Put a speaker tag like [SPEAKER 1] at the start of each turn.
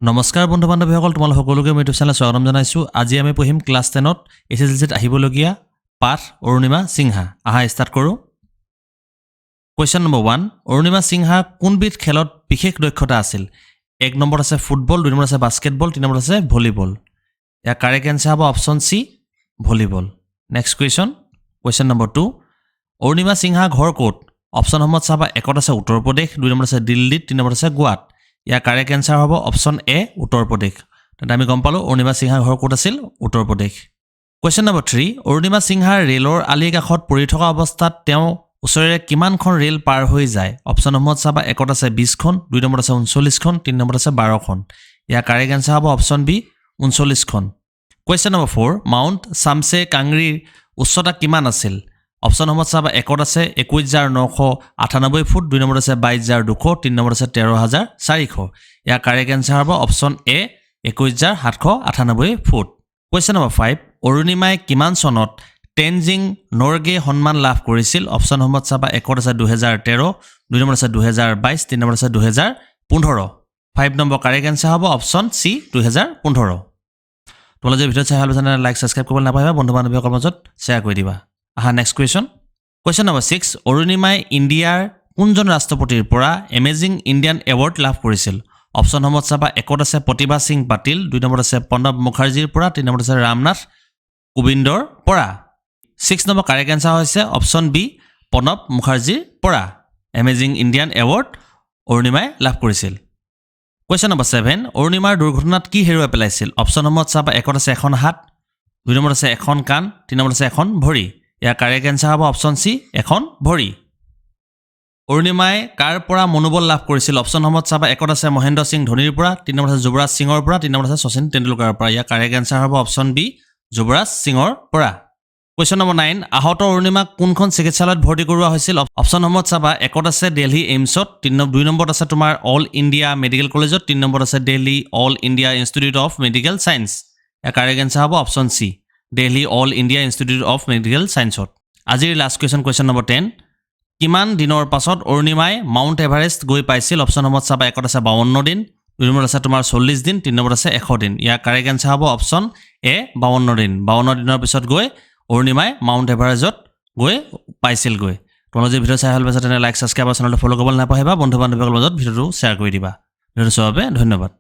[SPEAKER 1] নমস্কাৰ বন্ধু বান্ধৱীসকল, তোমালোক সকলোকে মোৰ ইউটিউব চেনেলত স্বাগতম জনাইছোঁ। আজি আমি পঢ়িম ক্লাছ 10ত এইচএছএলচিত আহিবলগীয়া পাঠ অৰুণিমা সিংহা। আহা, ষ্টাৰ্ট কৰোঁ। কুৱেশ্যন নম্বৰ 1, অৰুণিমা সিংহাৰ কোনবিধ খেলত বিশেষ দক্ষতা আছিল? এক নম্বৰত আছে ফুটবল, দুই নম্বৰত আছে বাস্কেটবল, তিনি নম্বৰত আছে ভলীবল। ইয়াৰ কাৰেক্ট এনচাৰ হ'ব option C, volleyball. Next question, question number 2, Arunima সিংহাৰ ঘৰ ক'ত? অপশ্যনসমূহত চাবা, একত আছে উত্তৰ প্ৰদেশ, দুই নম্বৰত আছে দিল্লীত, তিনি নম্বৰত আছে গোৱাত। ইয়াৰ কাৰেক্ট এনচাৰ হ'ব অপশ্যন এ, উত্তৰ প্ৰদেশ। তেন্তে আমি গম পালোঁ অৰুণিমা সিংহাৰ ঘৰ ক'ত আছিল, উত্তৰ প্ৰদেশ। কুৱেশ্যন নম্বৰ 3, অৰুণিমা সিংহাৰ ৰেলৰ আলিৰ কাষত পৰি থকা অৱস্থাত তেওঁ ওচৰেৰে কিমানখন ৰেল পাৰ হৈ যায়? অপশ্যনসমূহত চাবা, একত আছে 20খন, দুই নম্বৰত আছে 39খন, তিনি নম্বৰত আছে 12খন। ইয়াৰ কাৰেক্ট এনচাৰ হ'ব অপশ্যন বি, 39খন। কুৱেশ্যন নম্বৰ 4, মাউণ্ট চামচে কাংৰীৰ উচ্চতা কিমান আছিল? অপশ্যনসমূহত চাবা, একত আছে 21,998 ফুট, দুই নম্বৰত আছে 22,200, তিনি নম্বৰত আছে 13,400। ইয়াৰ কাৰেক্ট এনচাৰ হ'ব option A, 21,798 foot. Question number 5, অৰুণিমাই কিমান চনত টেনজিং নৰ্গে সন্মান লাভ কৰিছিল? অপশ্যনসমূহত চাবা, একত আছে 2013, দুই নম্বৰত আছে 2022, তিনি নম্বৰত আছে 2015। 5 নম্বৰ কাৰেক্ট এনচাৰ হ'ব অপশ্যন চি, 2015। তোমালোকে যদি ভিডিঅ'ত চাই ভাল পাইছা, লাইক, ছাবস্ক্ৰাইব কৰিবলৈ নাপাহৰিবা। বন্ধু বান্ধৱীসকলৰ মাজত শ্বেয়াৰ কৰি দিবা। আহা, নেক্সট কুৱেশ্যন, কুৱেশ্যন নম্বৰ 6, অৰুণিমাই ইণ্ডিয়াৰ কোনজন ৰাষ্ট্ৰপতিৰ পৰা এমেজিং ইণ্ডিয়ান এৱাৰ্ড লাভ কৰিছিল? অপশ্যনসমূহত চাবা, একত আছে প্ৰতিভা সিং পাটিল, দুই নম্বৰত আছে প্ৰণৱ মুখাৰ্জীৰ পৰা, তিনি নম্বৰত আছে ৰামনাথ কোবিন্দৰ পৰা। 6 নম্বৰ কাৰেক্ট এনচাৰ হৈছে অপশ্যন বি, প্ৰণৱ মুখাৰ্জীৰ পৰা এমেজিং ইণ্ডিয়ান এৱাৰ্ড অৰুণিমাই লাভ কৰিছিল। কুৱেশ্যন নম্বৰ 7, অৰুণিমাৰ দুৰ্ঘটনাত কি হেৰুৱাই পেলাইছিল? অপশ্যনসমূহত চাবা, একত আছে এখন হাত, দুই নম্বৰত আছে এখন কাণ, তিনি নম্বৰত আছে এখন ভৰি। ইয়াৰ কাৰেক্ট এনচাৰ হ'ব অপশ্যন চি, এখন ভৰি। অৰুণিমাই কাৰ পৰা মনোবল লাভ কৰিছিল? অপশ্যনসমূহত চাবা, একত আছে মহেন্দ্ৰ সিং ধোনীৰ পৰা, তিনি নম্বৰত আছে যুৱৰাজ সিঙৰ পৰা, তিনি নম্বৰত আছে শচীন তেণ্ডুলকাৰৰ পৰা। ইয়াৰ কাৰেক্ট এনচাৰ হ'ব অপশ্যন বি, যুৱৰাজ সিঙৰ পৰা। কুৱেশ্যন নম্বৰ 9, আহত অৰুণিমাক কোনখন চিকিৎসালয়ত ভৰ্তি কৰোৱা হৈছিল? অপশ্যনসমূহত চাবা, একত আছে দিল্লী এইমছত, তিনি দুই নম্বৰত আছে তোমাৰ অল ইণ্ডিয়া মেডিকেল কলেজত, তিনি নম্বৰত আছে Delhi all India institute of medical science. Year correct answer হ'ব option C, Delhi all India institute of medical ছায়েন্সত। আজিৰ last question, question number 10, কিমান দিনৰ পাছত অৰুণিমাই মাউণ্ট এভাৰেষ্ট গৈ পাইছিল? অপশ্যনসমূহত চাবা, একত আছে 52 দিন, দুই নম্বৰত আছে তোমাৰ 40 দিন, তিনি নম্বৰত আছে 100 দিন। ইয়াৰ কাৰেক্ট এনচাৰ হ'ব অপশ্যন এ, 52 দিন। 52 দিনৰ পিছত গৈ অৰুণিমাই মাউণ্ট এভাৰেষ্টত গৈ পাইছিলগৈ। তোমালোকে যদি ভিডিঅ' চাই ভাল পাইছা, তেনে লাইক, ছাবস্ক্ৰাইব আৰু চেনেলটো ফ'ল' কৰিবলৈ নাপাহৰিবা। বন্ধু বান্ধৱীসকলৰ মাজত ভিডিঅ'টো শ্বেয়াৰ কৰি দিবা। ভিডিঅ'টো চোৱাৰ বাবে ধন্যবাদ।